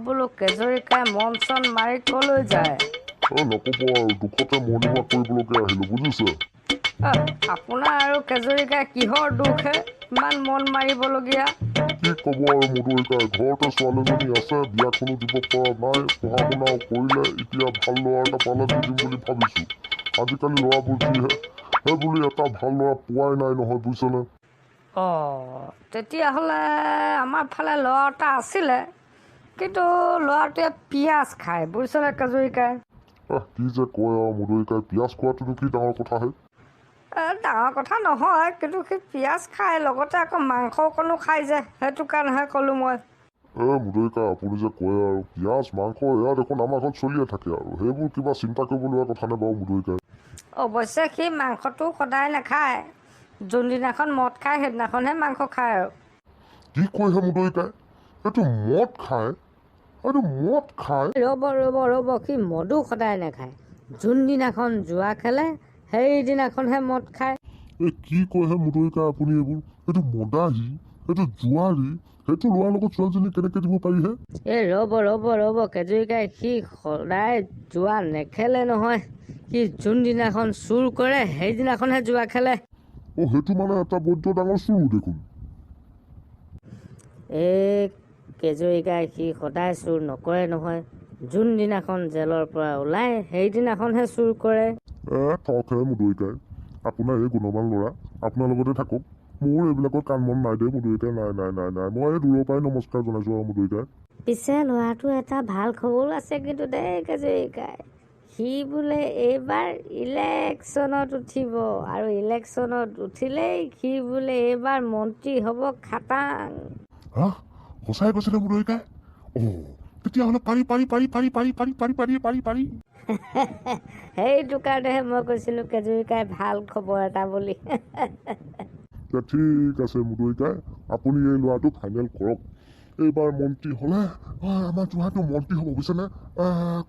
বোলো কেজৰিকাই মন চন মাৰি কলৈ যায়? নক'ব আৰু, দুখতে মৰ্ণিং ৱাক কৰিবলৈকে আহিলোঁ বুজিছে। আপোনাৰ আৰু কেজৰিকাই কিহৰ দুখহে ইমান মন মাৰিবলগীয়া? কি ক'ব আৰু মধুৰিকাই, ঘৰতে ছোৱালীজনী আছে, বিয়াখনো দিব পৰা নাই, পঢ়া শুনাও কৰিলে, এতিয়া ভাল ল'ৰা এটা পালে দি দিম বুলি ভাবিছোঁ। আজিকালি ল'ৰাবোৰ যিহে, সেই বুলি এটা ভাল ল'ৰা পোৱাই নাই নহয় বুজিছেনে। অঁ, তেতিয়াহ'লে আমাৰ ফালে ল'ৰা এটা আছিলে, কিন্তু ল'ৰাটোৱে পিঁয়াজ খায় বুজিছেনে কেজৰিকাই। কি যে কয় আৰু মধুৰিকাই, পিঁয়াজ খোৱাটোনো কি ডাঙৰ কথা হে? ডাঙৰ কথা নহয়, কিন্তু সি পিঁয়াজ খায় লগতে আকৌ মাংস অকণো খায় যে, সেইটো কাৰণেহে ক'লোঁ মই। মধুৰিকাই, আপুনি যে কয় আৰু, পিঁয়াজ মাংস এয়া দেখোন আমাৰ ঘৰত চলিয়ে থাকে আৰু, সেইবোৰ কিবা চিন্তা কৰিবলগীয়া কথা নে বাৰু মধুৰিকাই? অৱশ্যে সি মাংসটো সদায় নাখায়, যোনদিনাখন মদ খায় সেইদিনাখনহে মাংস খায় আৰু। কি কয়হে মধুৰিকাই, এইটো মদ খায়? এইটো মদ খায়? ৰ'ব ৰ'ব ৰ'ব, সি মদো সদায় নাখায়, যোনদিনাখন জুৱা খেলে সেইদিনাখনহে মদ খায়। এই কি কয়হে মধুৰিকাই আপুনি এইবোৰ? এইটো মদাহী, এইটো জুৱাৰী, সেইটো ল'ৰাৰ লগত ছোৱালীজনী কেনেকৈ দিব পাৰিহে? এই ৰ'ব ৰ'ব ৰ'ব কেজৰিকাই, সি সদায় জুৱা নেখেলে নহয়, সি যোনদিনাখন চুৰ কৰে সেইদিনাখনহে জুৱা খেলে। অ', সেইটো মানে এটা বৈদ্য ডাঙৰ চোৰো দেখোন। এই কেজৰিকাই, সি সদায় চুৰ নকৰে নহয়, যোনদিনাখন জেলৰ পৰা ওলায় সেইদিনাখনহে চুৰ কৰে। থকহে মধুৰিকাই, আপোনাৰ এই গুণৱান ল'ৰা আপোনাৰ লগতে থাকক, মোৰ এইবিলাকত কাণ মন নাই দেই মধুৰিকাই, নাই নাই নাই নাই, মই এই দূৰৰ পৰাই নমস্কাৰ জনাইছোঁ আৰু মধুৰিকাই। পিছে ল'ৰাটো এটা ভাল খবৰো আছে কিন্তু দেই কেজৰিকাই, সি বোলে এইবাৰ ইলেকশ্যনত উঠিব, আৰু ইলেকশ্যনত উঠিলেই সি বোলে এইবাৰ মন্ত্ৰী হ'ব খাটাং। হা, সঁচাই কৈছেনে মধুৰিকাই? অ', তেতিয়াহ'লে পাৰি পাৰি পাৰি পাৰি পাৰি পাৰি পাৰি পাৰি পাৰি পাৰি। সেইটো কাৰণেহে মই কৈছিলোঁ কেজৰিকাই ভাল খবৰ এটা বুলি। ঠিক আছে মধুৰিকাই, আপুনি এই ল'ৰাটো ফাইনেল কৰক, এইবাৰ মন্ত্ৰী হ'লে আমাৰ যোৱাটো মন্ত্ৰী হ'ব বুজিছেনে।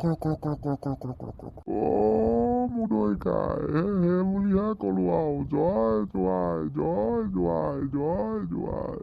কৰক কৰক কৰক কৰক কৰক কৰক কৰক কৰক। অ' মধুৰিকাই, হে বুলিহে ক'লোঁ আৰু, জয় জোৱাই, জয় জোৱাই, জয় জোৱাই।